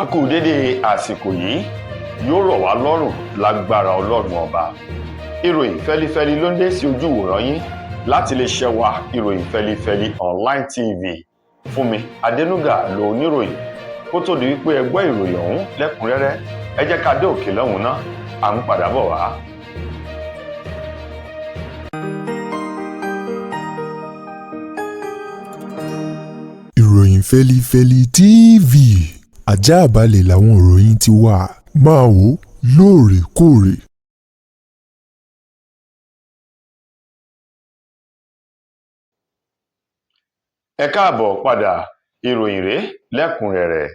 A kú dédé àsìkò yìí, yóò rọ̀ wá lọ́rùn lágbára Ọlọ́run Ọba. Ìròyìn fẹlifẹli ló ń dé sí ojú ìwòran yín láti lè ṣe wa, Ìròyìn Fẹlifẹli Online TV. Fúnmi Adénúgà ló oníròyìn. Kó tó di wípé ẹ gbọ́ ìròyìn ọ̀hún lẹ́kùnrẹ́rẹ́, ẹ jẹ́ ká dé òkè lọ́hùn náà, à ń padà bọ̀ wá. Ìròyìn Fẹ́lifẹ́li TV, ajáàbalẹ̀ làwọn ìròyìn ti wà, máa wò ó lóòrèkóòrè. Ẹ káàbọ̀ padà, ìròyìn rèé lẹ́kùnrẹ́rẹ́.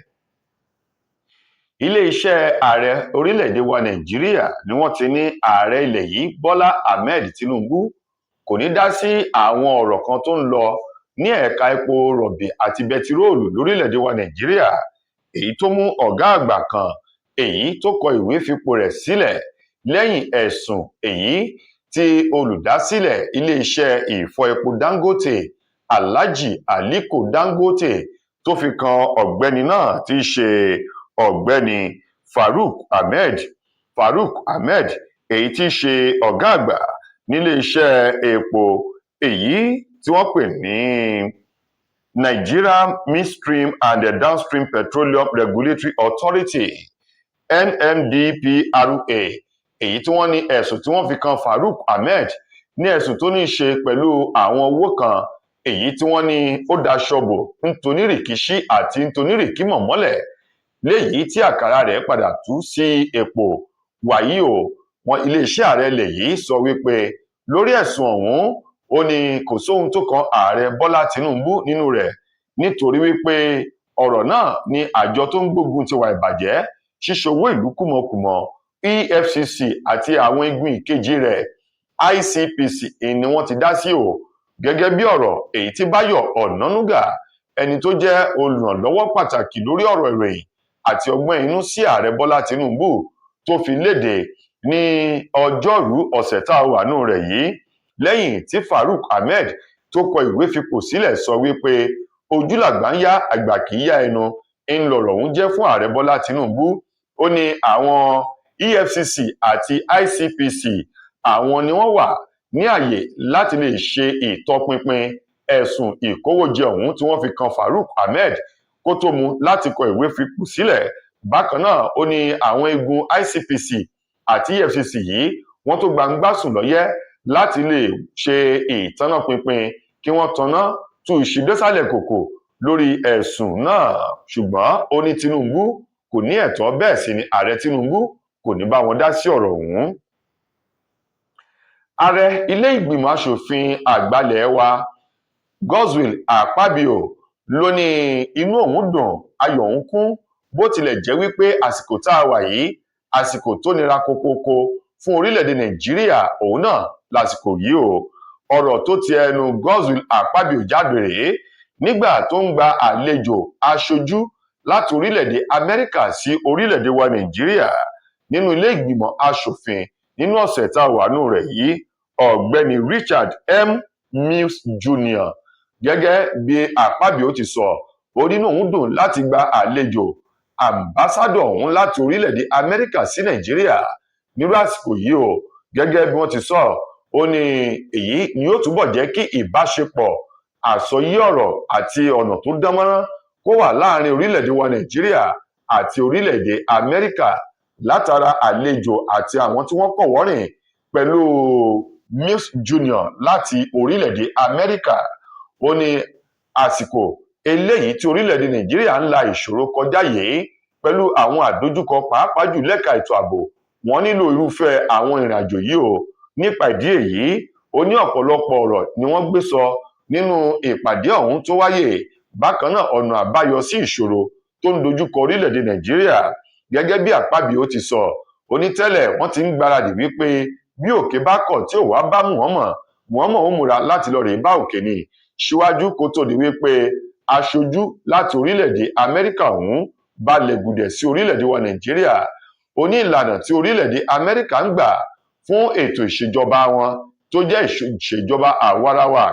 Iléeṣẹ́ ààrẹ orílẹ̀-èdè wa Nàìjíríà ni wọ́n ti ní ààrẹ ilẹ̀ yìí, Bọ́lá Ahmed Tinubu, kò ní dá sí àwọn ọ̀rọ̀ kan tó ń lọ ní ẹ̀ka epo rọ̀bì àti bẹtiróòlù lórílẹ̀-èdè wa Nàìjíríà, èyí tó mú ọ̀gá àgbà kan èyí tó kọ ìwé fipò rẹ̀ sílẹ̀ lẹ́yìn ẹ̀sùn èyí tí olùdásílẹ̀ iléeṣẹ́ ìfọ epo Dangote, Alhaji Aliko Dangote, tó fi kan ọ̀gbẹ́ni náà tí í ṣe ọ̀gbẹ́ni Farouk Ahmed. Farouk Ahmed, èyí tí í ṣe ọ̀gá àgbà níléeṣẹ́ epo èyí tí wọ́n pè ní Nigeria Midstream and Downstream Petroleum Regulatory Authority, NMDPRA, èyí tí wọ́n ní ẹ̀sùn tí wọ́n fi kan Farouk Ahmed ní ẹ̀sùn tó ní í ṣe pẹ̀lú àwọn owó kan èyí tí wọ́n ní ó daṣọ bò ntonírìkíṣí àti ntonírìkímọ̀ mọ́lẹ̀, léyìí tí àkàrà rẹ̀ padà tú sí epo. Wàyí o, wọn iléeṣẹ́ ààrẹ ilẹ̀ yìí sọ wípé lórí ẹ̀sùn ọ̀hún, ó ní kò sóhun tó kan ààrẹ Bọ́lá Tinubu nínú rẹ̀, nítorí wípé ọ̀rọ̀ náà ni àjọ tó ń gbógun tiwa ìbàjẹ́, ṣíṣowó ìlú kùmọ̀kùmọ̀, EFCC, àti àwọn igun ìkejì rẹ̀, ICPC, ni wọ́n ti dá sí o. Gẹ́gẹ́ bí ọ̀rọ̀ èyí tí Báyọ̀ Ọ̀nànúgà, ẹni tó jẹ́ olùrànlọ́wọ́ pàtàkì lórí ọ̀rọ̀ ìròyìn àti ọgbọ́n inú sí ààrẹ Bọ́lá Tinubu, tó fi léde ní ọjọ́rú ọ̀sẹ̀ tá a wà nù rẹ̀ yìí, lẹ́yìn tí Farouk Ahmed tó kọ ìwé fipò sílẹ̀, sọ wípé ojúlàgbà ń yá àgbà kì í yá ẹnu ń lọ̀rọ̀ òun jẹ́ fún ààrẹ Bọ́lá Tinubu. Ó ní àwọn EFCC àti ICPC, àwọn ni wọ́n wà ní àyè láti lè ṣe ìtọpinpin ẹ̀sùn ìkówójẹ ọ̀hún tí wọ́n fi kan Farouk Ahmed kó tó mú láti kọ ìwé fipò sílẹ̀. Bákan náà, ó ní àwọn igun ICPC àti EFCC yìí, wọ́n tó gbangba sùn lọ́yẹ́ láti lè ṣe ìtànná pinpin, kí wọ́n tanná tú iṣu désàlẹ̀ kòkò lórí ẹ̀sùn náà. Ṣùgbọ́n ó ní Tinubu kò ní ẹ̀tọ́, bẹ́ẹ̀ sì ni ààrẹ Tinubu kò ní bá wọn dá sí ọ̀rọ̀ ọ̀hún. Ààrẹ ilé ìgbìmọ̀ asòfin àgbàlẹ̀ wa, Godswill Akpabio, ló ní inú òun dùn, ayọ̀ òun kún, bó tilẹ̀ jẹ́ wípé àsìkò tá a wà yìí, àsìkò tó nira kokoko fún orílẹ̀-èdè Nàìjíríà òun náà lásìkò yìí o. Ọ̀rọ̀ tó ti ẹnu Godswill Akpabio jáde rèé nígbà tó ń gba àlejò aṣojú láti orílẹ̀-èdè Amẹ́ríkà sí orílẹ̀-èdè wa Nàìjíríà nínú ilé ìgbìmọ̀ asòfin nínú ọ̀sẹ̀ tá a wà nù rẹ̀ yìí, ọ̀gbẹ́ni Richard M. Mills Jr. Gẹ́gẹ́ bí Akpabio ti sọ, ó nínú òun dùn láti gba àlejò àmbásádọ̀ ọ̀hún láti orílẹ̀-èdè Amẹ́ríkà sí Nàìjíríà nírú àsìkò yìí o. Gẹ́gẹ́ bí wọ́n ti sọ, ó ní èyí ni ó túbọ̀ jẹ́ kí ìbáṣepọ̀, àsọyé ọ̀rọ̀ àti ọ̀nà tó dánmọ́rán kó wà láàrin orílẹ̀-èdè wa Nàìjíríà àti orílẹ̀-èdè Amẹ́ríkà látara àlejò àti àwọn tí wọ́n kọ̀wọ́rìn pẹ̀lú Mills Jr. láti orílẹ̀-èdè Amẹ́ríkà. Ó ní àsìkò eléyìí tí orílẹ̀-èdè Nàìjíríà ń la ìṣòro kọjá yìí pẹ̀lú àwọn àdójúkọ, pàápàá jù lẹ́ka ètò ààbò, wọ́n nílò irúfẹ́ àwọn ìrìnàjò yìí o. Nípa ìdí èyí, ó ní ọ̀pọ̀lọpọ̀ ọ̀rọ̀ ni wọ́n gbé sọ nínú ìpàdé ọ̀hún tó wáyé. Bákan náà, ọ̀nà àbáyọ sí ìṣòro tó ń dojúkọ orílẹ̀-èdè Nàìjíríà. Gẹ́gẹ́ bí Akpabio ti sọ, ó ní tẹ́lẹ̀ wọ́n ti ń gbáradì wípé bí òkè bá kọ̀ tí ò wá bá Muhammad, Muhammad ó múra láti lọ rèé bá òkè ni síwájú kó tó di wípé aṣojú láti orílẹ̀-èdè Amẹ́ríkà ọ̀hún balẹ̀ gùdẹ̀ sí orílẹ̀-èdè wa Nàìjíríà. Ó ní ìlànà tí orílẹ̀-èdè Amẹ́ríkà ń gbà fún ètò ìṣèjọba wọn tó jẹ́ ìṣèjọba àwarawa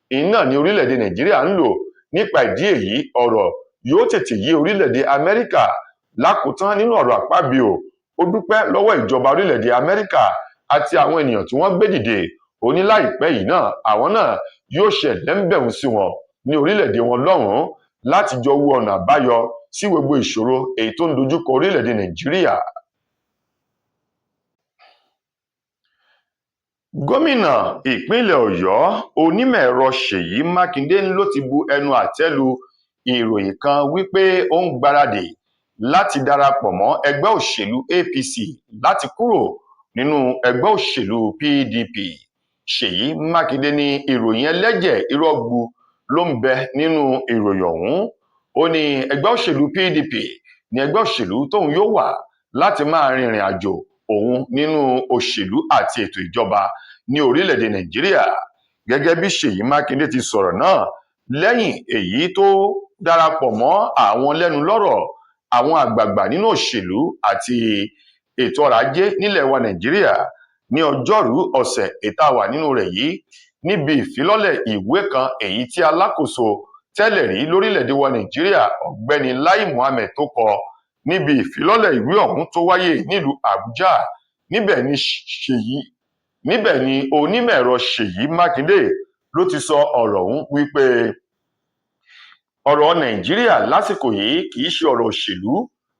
iná ní orílẹ̀-èdè Nàìjíríà ń lò. Nípa ìdí èyí, ọ̀rọ̀ yóò tètè yé orílẹ̀-èdè Amẹ́ríkà Lákòótán nínú ọ̀rọ̀ Akpabio, ó dúpẹ́ lọ́wọ́ ìjọba orílẹ̀-èdè Amẹ́ríkà àti àwọn ènìyàn tí wọ́n gbé dìde. Ó ní láìpẹ́ yìí náà, àwọn náà yóò ṣe ẹ̀lẹ́ńbẹ̀hún sí wọn ní orílẹ̀-èdè wọn lọ́hùn-ún láti jọ wo ọ̀nà àbáyọ sí gbogbo ìṣòro èyí tó ń dojúkọ orílẹ̀-èdè Nàìjíríà. Gómìnà ìpínlẹ̀ Ọ̀yọ́ onímọ̀-ẹ̀rọ Ṣèyí Mákindé ló ti bu ẹnu àtẹ́ lu ìròyìn kan wípé ó ń gbáradì láti darapọ̀ mọ́ ẹgbẹ́ òṣèlú APC láti kúrò nínú ẹgbẹ́ òṣèlú PDP. Ṣèyí Mákindé ní ìròyìn ẹlẹ́jẹ̀ irọ́ gbu ló ń bẹ nínú ìròyìn ọ̀hún. Ó ní ẹgbẹ́ òṣèlú PDP ní ẹgbẹ́ òṣèlú tóun yóò wà láti máa rìnrìn àjò òun nínú òṣèlú àti ètò ìjọba ní orílẹ̀-èdè Nàìjíríà. Gẹ́gẹ́ bí Ṣèyí Mákindé ti sọ̀rọ̀ náà lẹ́yìn èyí tó darapọ̀ mọ́ àwọn lẹ́nu lọ́rọ̀ àwọn àgbààgbà nínú òṣèlú àti ètò ọrọ̀ ajé nílẹ̀ wa Nàìjíríà ní ọjọ́rú ọ̀sẹ̀ ètà wà nínú rẹ̀ yìí, níbi ìfilọ́lẹ̀ ìwé kan èyí tí alákòóso tẹ́lẹ̀ rí lórílẹ̀-èdè wa Nàìjíríà Ọ̀gbẹ́ni Lai Muhammed tó kọ. Níbi ìfilọ́lẹ̀ ìwé ọ̀hún tó wáyé nílùú Àbújá, níbẹ̀ ni onímọ̀-ẹ̀rọ Ṣèyí Mákindé ló ti sọ ọ̀rọ̀ ọ̀hún wípé ọ̀rọ̀ Nàìjíríà lásìkò yìí kì í ṣe ọ̀rọ̀ òṣèlú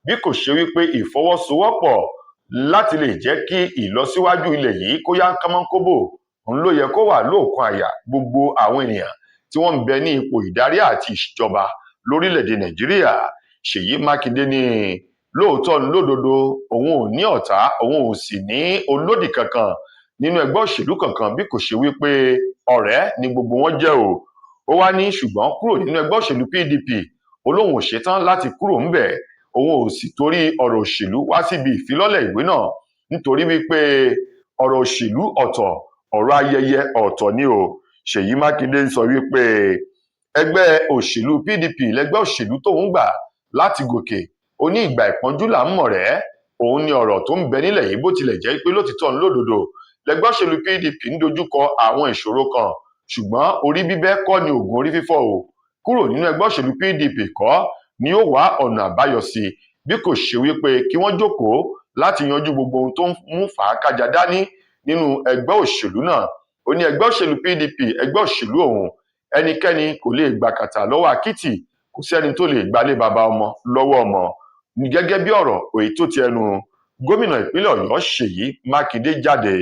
bí kò ṣe wípé ìfọwọ́sowọ́pọ̀ láti lè jẹ́ kí ìlọsíwájú ilẹ̀ yìí kó yá kánmọ́nkóbò òun ló yẹ kó wà lóòkan àyà gbogbo àwọn ènìyàn tí wọ́n ń bẹ ní ipò ìdarí àti ìṣèjọba lórílẹ̀‐èdè Nàìjíríà. Ṣèyí Mákindé ní lóòótọ́ lódodo òun ò ní ọ̀tá, òun ò sì ní olódì kankan nínú ẹgbẹ́ òṣèlú kankan bí kò ṣe wípé ọ̀rẹ́ ni gbogbo wọn jẹ́ o. Ó wá ní ṣùgbọ́n kúrò nínú ẹgbẹ́ òṣèlú PDP, olóhùn ò ṣetán láti kúrò ńbẹ̀, òun ò sì torí ọ̀rọ̀ òṣèlú wá síbi ìfilọ́lẹ̀ ìwé náà nítorí wípé ọ̀rọ̀ òṣèlú ọ̀tọ̀, ọ̀rọ̀ ayẹyẹ ọ̀tọ̀ ni o. Ṣèyí Mákindé ń sọ wípé ẹgbẹ́ òṣèlú PDP lẹgbẹ́ òṣèlú tóun gbà láti gòkè. Ó ní ìgbà ìpọ́njú là ń mọ̀ rẹ́, òun ni ọ̀rọ̀ tó ń bẹ nílẹ̀ yìí bó tilẹ̀ jẹ́ pé lótìtọ́ ń lódodo lẹgbẹ́ òṣèlú PDP ń dojúkọ àwọn ìṣòro kan, ṣùgbọ́n orí bíbẹ́ kọ́ ni oògùn orí fífọ́ o. Kúrò nínú ẹgbẹ́ òṣèlú PDP kọ́ ni ó wá ọ̀nà àbáyọ sí bí kò ṣe wípé kí wọ́n jókòó láti yanjú gbogbo ohun tó ń mú fàákájà dání nínú ẹgbẹ́ òṣèlú náà. Ó ní ẹgbẹ́ òṣèlú PDP ẹgbẹ́ òṣèlú òun, ẹnikẹ́ni kò lè gbàkàtà lọ́wọ́ akítì, kò sẹ́ni tó lè gbalé baba ọmọ lọ́wọ́ ọmọ. Gẹ́gẹ́ bí ọ̀rọ̀ èyí tó ti ẹnu gómìnà ìpínlẹ̀ Ọ̀yọ́ Ṣèyí Mákindé jáde.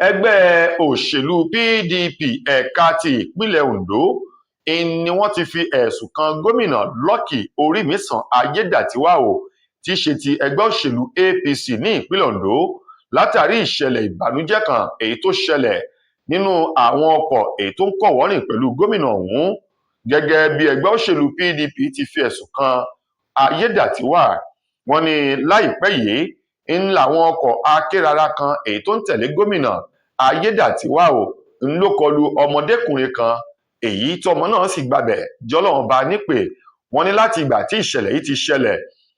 Ẹgbẹ́ òṣèlú PDP ẹ̀ka ti ìpínlẹ̀ Ondo ni wọ́n ti fi ẹ̀sùn kan gómìnà Lucky Orímisan Ayédàtiwá o, tí í ṣe ti ẹgbẹ́ òṣèlú APC ní ìpínlẹ̀ Ondo, látàrí ìṣẹ̀lẹ̀ ìbànújẹ́ kan èyí tó ṣẹlẹ̀ nínú àwọn ọkọ̀ èyí tó ń kọ̀wọ́rìn pẹ̀lú gómìnà ọ̀hún. Gẹ́gẹ́ bí ẹgbẹ́ òṣèlú PDP ti fi ẹ̀sùn kan Ayédàtiwá, wọ́n ní láìpẹ́ yìí ń làwọn ọkọ̀ akérara kan èyí tó ń tẹ̀lé gómìnà Ayédàtiwá o ń ló kọlu ọmọdékùnrin kan èyí tọmọ náà sì gbabẹ̀ jọlọ́run bá nípè. Wọ́n ní láti ìgbà tí ìṣẹ̀lẹ̀ yìí ti ṣẹlẹ̀,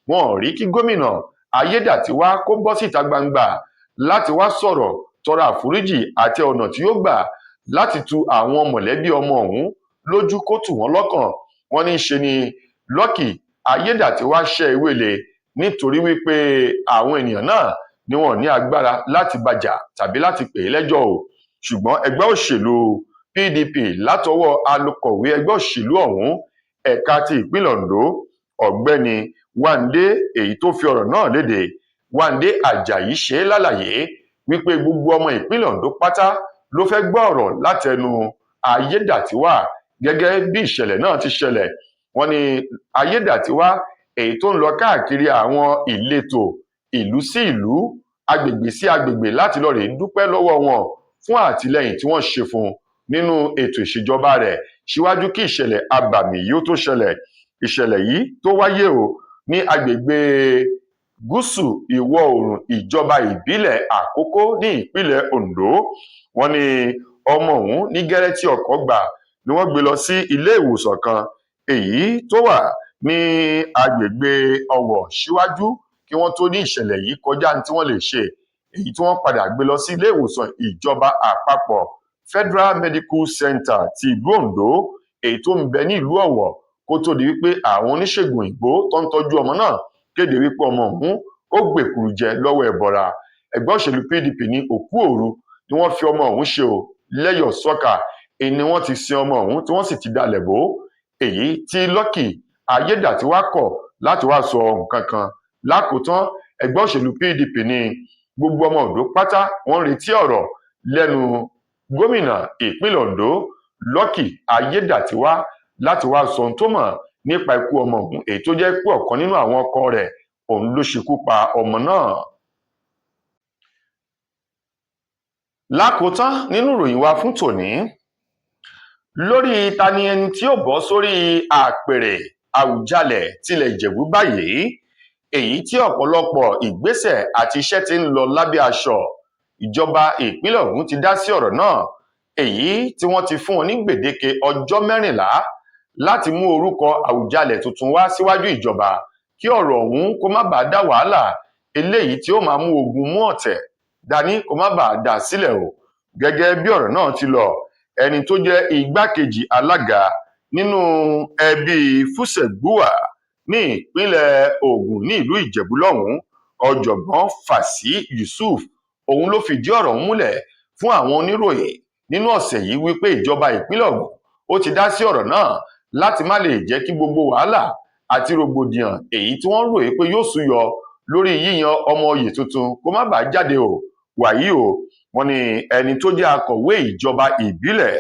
wọn ò rí kí gómìnà Ayédàtiwá kó bọ́ síta gbangba láti wá sọ̀rọ̀ tọrọ àforíjì àti ọ̀nà tí yóò gbà láti tu àwọn mọ̀lẹ́bí ọmọ ọ̀hún lójú kó tù wọ́n lọ́kàn. Wọ́n ní ṣe ni Lucky Ayédàtiwá ṣẹ́ ewé le nítorí wípé àwọn ènìyàn náà ni wọn ní agbára láti bàjà tàbí láti pè é lẹ́jọ́ o. Ṣùgbọ́n ẹgbẹ́ òṣèlú PDP látọwọ́ alukọ̀wé ẹgbẹ́ òṣèlú ọ̀hún ẹ̀ka ti ìpínlẹ̀ Ondo Ọ̀gbẹ́ni Wándé èyí tó fi ọ̀rọ̀ náà léde, Wándé Àjàyí ṣe é lálàyé wípé gbogbo ọmọ ìpínlẹ̀ Ondo pátá ló fẹ́ gbọ́ ọ̀rọ̀ látẹnu Ayédàtiwá gẹ́gẹ́ bí ìṣẹ̀lẹ̀ náà ti ṣẹlẹ̀. Wọ́n ní Ayédàtiwá èyí tó ń lọ káàkiri àwọn ìletò ìlú sí ìlú, agbègbè sí agbègbè láti lọ rèé dúpẹ́ lọ́wọ́ wọn fún àtìlẹ́yìn tí wọ́n ṣe fún un nínú ètò ìṣèjọba rẹ̀ síwájú kí ìṣẹ̀lẹ̀ abàmì yìí ó tó ṣẹlẹ̀. Ìṣẹ̀lẹ̀ yìí tó wáyé o ní agbègbè gúúsù ìwọ̀ oòrùn ìjọba ìbílẹ̀ Àkókó ní ìpínlẹ̀ Ondo. Wọ́n ní ọmọ ọ̀hún ní gẹ́rẹ́ tí ọkọ̀ gbà ni wọ́n gbé lọ sí ilé ìwòsàn kan èyí tó wà ní agbègbè Ọ̀wọ̀ síwájú kí wọ́n tó ní ìṣẹ̀lẹ̀ yìí kọjá ní tí wọ́n lè ṣe, èyí tí wọ́n padà gbé lọ sí ilé ìwòsàn ìjọba àpapọ̀ Federal Medical Center ti ìlú Ondo èyí tó ń bẹ ní ìlú Ọ̀wọ̀. Kó tó di wípé àwọn oníṣègùn òyìnbó tó ń tọ́jú ọmọ náà kéde wípé ọmọ ọ̀hún ó gbèkúrú jẹ lọ́wọ́ ẹ̀bọra. Ẹgbẹ́ òṣèlú PDP ní òkú òru ni wọ́n fi ọmọ ọ̀hún ṣe o. Lẹ́yọ̀ sọ́kà ni wọ́n ti sin ọmọ ọ̀hún tí wọ́n sì ti dalẹ̀ bò ó, èyí tí Lucky Ayédàtiwá kọ̀ láti wá sọ nǹkan kan. Lákòótán, ẹgbẹ́ òṣèlú PDP ní gbogbo ọmọ Ondo pátá wọ́n ń retí ọ̀rọ̀ lẹ́nu gómìnà ìpínlẹ̀ Ondo Lucky Ayédàtiwá láti wá sọ ohun tó mọ̀ nípa ikú ọmọ ọ̀hún, èyí tó jẹ́ pé ọ̀kan nínú àwọn ọkọ rẹ̀ òun ló ṣekú pa ọmọ náà. Lákòótán nínú ìròyìn wa fún tòní, lórí ta ni ẹni tí ó bọ́ sórí àpèrè Àwùjalẹ̀ tilẹ̀ Ìjẹ̀bú báyìí, èyí tí ọ̀pọ̀lọpọ̀ ìgbésẹ̀ àti iṣẹ́ ti ń lọ lábẹ́ aṣọ, ìjọba ìpínlẹ̀ Ògùn ti dá sí ọ̀rọ̀ náà, èyí tí wọ́n ti fún wọn ní gbèdéke ọjọ́ 14 láti mú orúkọ Àwùjalẹ̀ tuntun wá síwájú ìjọba kí ọ̀rọ̀ ọ̀hún kó má bàa dá wàhálà eléyìí tí ó máa mú ogun mú ọ̀tẹ̀ dání kó má bàa dá sílẹ̀ o. Gẹ́gẹ́ bí ọ̀rọ̀ náà ti lọ, ẹni tó jẹ́ igbákejì alága nínú ẹbí Fúsẹ̀gbúwà ní ìpínlẹ̀ Ògùn ní ìlú Ìjẹ̀bú lọ́hùn-ún, ọ̀jọ̀gbọ́n Fàsí Yusuf, òun ló fìdí ọ̀rọ̀ ọ̀hún múlẹ̀ fún àwọn oníròyìn nínú ọ̀sẹ̀ yìí wípé ìjọba ìpínlẹ̀ Ògùn ó ti dá sí ọ̀rọ̀ náà láti má lè jẹ́ kí gbogbo wàhálà àti rògbòdìyàn èyí tí wọ́n rò pé yóò súyọ lórí yíyan ọmọ oyè tuntun kó má bàa jáde o. Wàyí o, wọ́n ní ẹni tó jẹ́ akọ̀wé ìjọba ìbílẹ̀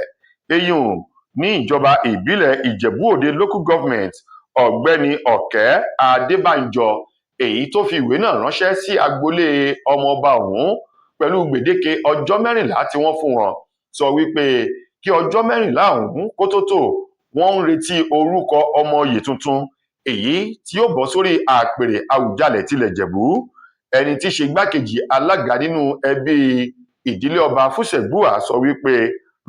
eyín ní ìjọba ìbílẹ̀ Ìjẹ̀bú Òde local government, ọ̀gbẹ́ni Ọ̀kẹ́ Adébánjọ, èyí tó fi ìwé náà ránṣẹ́ sí agboolé ọmọọba ọ̀hún pẹ̀lú gbèdéke ọjọ́ 14 tí wọ́n fún wọn, sọ wípé kí ọjọ́ 14 ọ̀hún kó tó tó, wọ́n ń retí orúkọ ọmọ oyè tuntun èyí tí yóò bọ́ sórí àpèrè Àwùjalẹ̀ tilẹ̀ Ìjẹ̀bú. Ẹni tí í ṣe igbákejì alága nínú ẹbí ìdílé ọba Fúsẹ̀gbúwà sọ wípé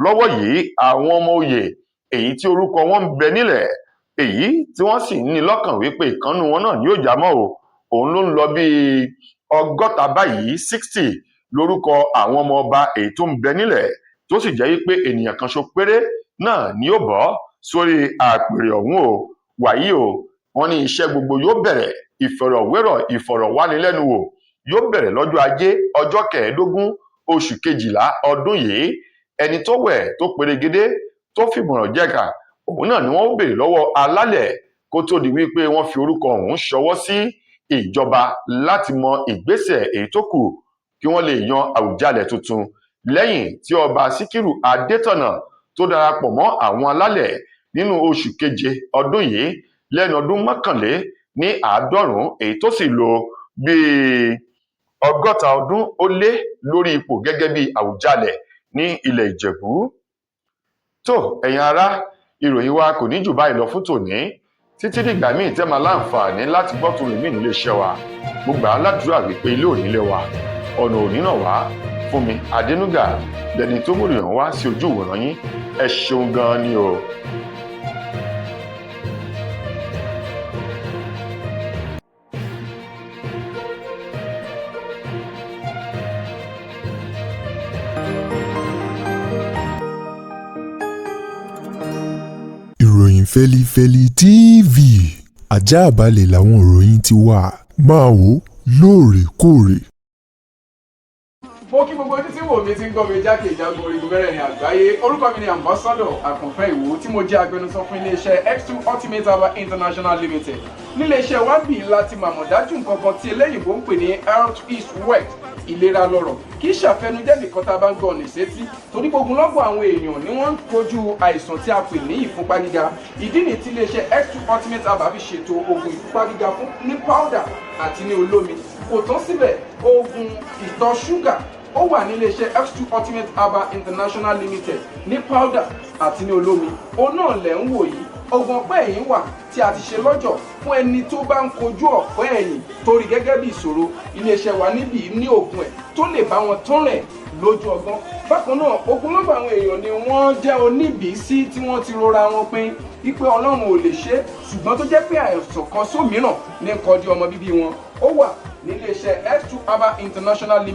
lọ́wọ́ yìí àwọn ọmọ oyè èyí tí orúkọ wọn ń bẹ nílẹ̀, èyí tí wọ́n sì ní lọ́kàn wípé ìkànnù wọn náà ni yóò já mọ́ o, òun ló ń lọ bíi 60 báyìí, 60 lórúkọ àwọn ọmọ ọba èyí tó ń bẹ nílẹ̀, tó sì jẹ́ wípé ènìyàn kan ṣo péré náà ni yóò bọ́ sórí àpèrè ọ̀hún o. Wàyí o, wọ́n ní iṣẹ́ gbogbo yóò bẹ̀rẹ̀, ìfọ̀rọ̀wérọ̀ ìfọ̀rọ̀wánilẹ́nuwò yóò bẹ̀rẹ̀ lọ́jọ́ ajé ọjọ́ 15 oṣù kejìlá ọdún yìí. Ẹni tó wẹ̀ tó perégedé tó fìmọ̀ràn jẹ̀ka òun náà ni wọ́n ó béèrè lọ́wọ́ alálẹ̀ kó tó di wípé wọ́n fi orúkọ ọ̀hún ṣọwọ́ sí ìjọba láti mọ ìgbésẹ̀ èyí tó kù kí wọ́n lè yan Àwùjalẹ̀ tuntun lẹ́yìn tí ọba Síkírù Adétọ̀nà tó darapọ̀ mọ́ àwọn alálẹ̀ nínú oṣù keje ọdún yìí lẹ́nu ọdún 91 èyí tó sì lò bíi 60 ọdún ó lé lórí ipò gẹ́gẹ́ bí Àwùjalẹ̀ ní ilẹ̀ Ìjẹ̀bú. Tó ẹ̀yin ará, ìròyìn wa kò ní jù báyìí lọ fún tòní. Títí dìgbà míì tẹ́ máa láǹfààní láti gbọ́ tó rìn mí nílé iṣẹ́ wa, mo gbà á ládùúrà wípé ilé òní lé wa, ọ̀nà òní náà wá. Fún mi Adénúgà lẹni tó múrìyàn wá sí ojú ìwòran yín. Ẹ ṣeun gan-an ni o. Ìròyìn Fẹ́lifẹ́li TV àjààbálẹ̀ làwọn ìròyìn ti wà, máa wò lóòrèkóòrè. Mo kí gbogbo ojú tí wò mí tí ń gbọ́ mi jákèjádò orígun mẹ́rẹ̀ẹ̀rin àgbáyé. Orúkọ mi ni Ambassador Àkànfẹ́ Ìwò tí mo jẹ́ agbẹnusọ fún iléeṣẹ́ X2 Ultimate Herbal International Limited. Níléeṣẹ́ wa ń bì láti màmọ̀ dájú nǹkan kan tí eléyìnbó ń pè ní health is wealth, ìlera lọ́rọ̀. Kì í ṣàfẹnujẹ́ nìkan tá a bá ń gbọ́ ọ̀nà ìsétí, torí gbogbo lọ́gbọ̀ àwọn èèyàn ni wọ́n ń kojú àìsàn tí a pè ní ìfúnpá gíga. Ìdí nìyí tí iléeṣẹ́ X2 Ultimate Herbal fi ṣètò oògùn ìfúnpá gíga fún ní powder àti ní olómi. Kò tán síbẹ̀, oògùn ìtọ̀ ṣúgà ó wà ní iléeṣẹ́ X2 Ultimate Herbal International Limited ní powder àti ní olómi. Òun náà lẹ̀ ń wò yìí. Oògùn ọ̀pẹ́ ẹ̀yìn wà tí a ti ṣe lọ́jọ̀ fún ẹni tó bá ń kojú ọ̀pẹ́ ẹ̀yìn torí gẹ́gẹ́ bí ìṣòro. Iléeṣẹ́ wa níbí ní oògùn ẹ̀ tó lè bá wọn tán rẹ̀ lójú ọgbọ́n. Bákan náà, ogunlọ́gọ̀ àwọn èèyàn ni wọ́n jẹ́ oníbìísí tí wọ́n ti rora wọn pin wípé Ọlọ́run ò lè ṣe, ṣùgbọ́n tó jẹ́ pé àìsàn kan sómìíràn ní nǹkan di ọmọ bíbí wọn. Ó wà níléeṣẹ́ X2 Herbal International Limited.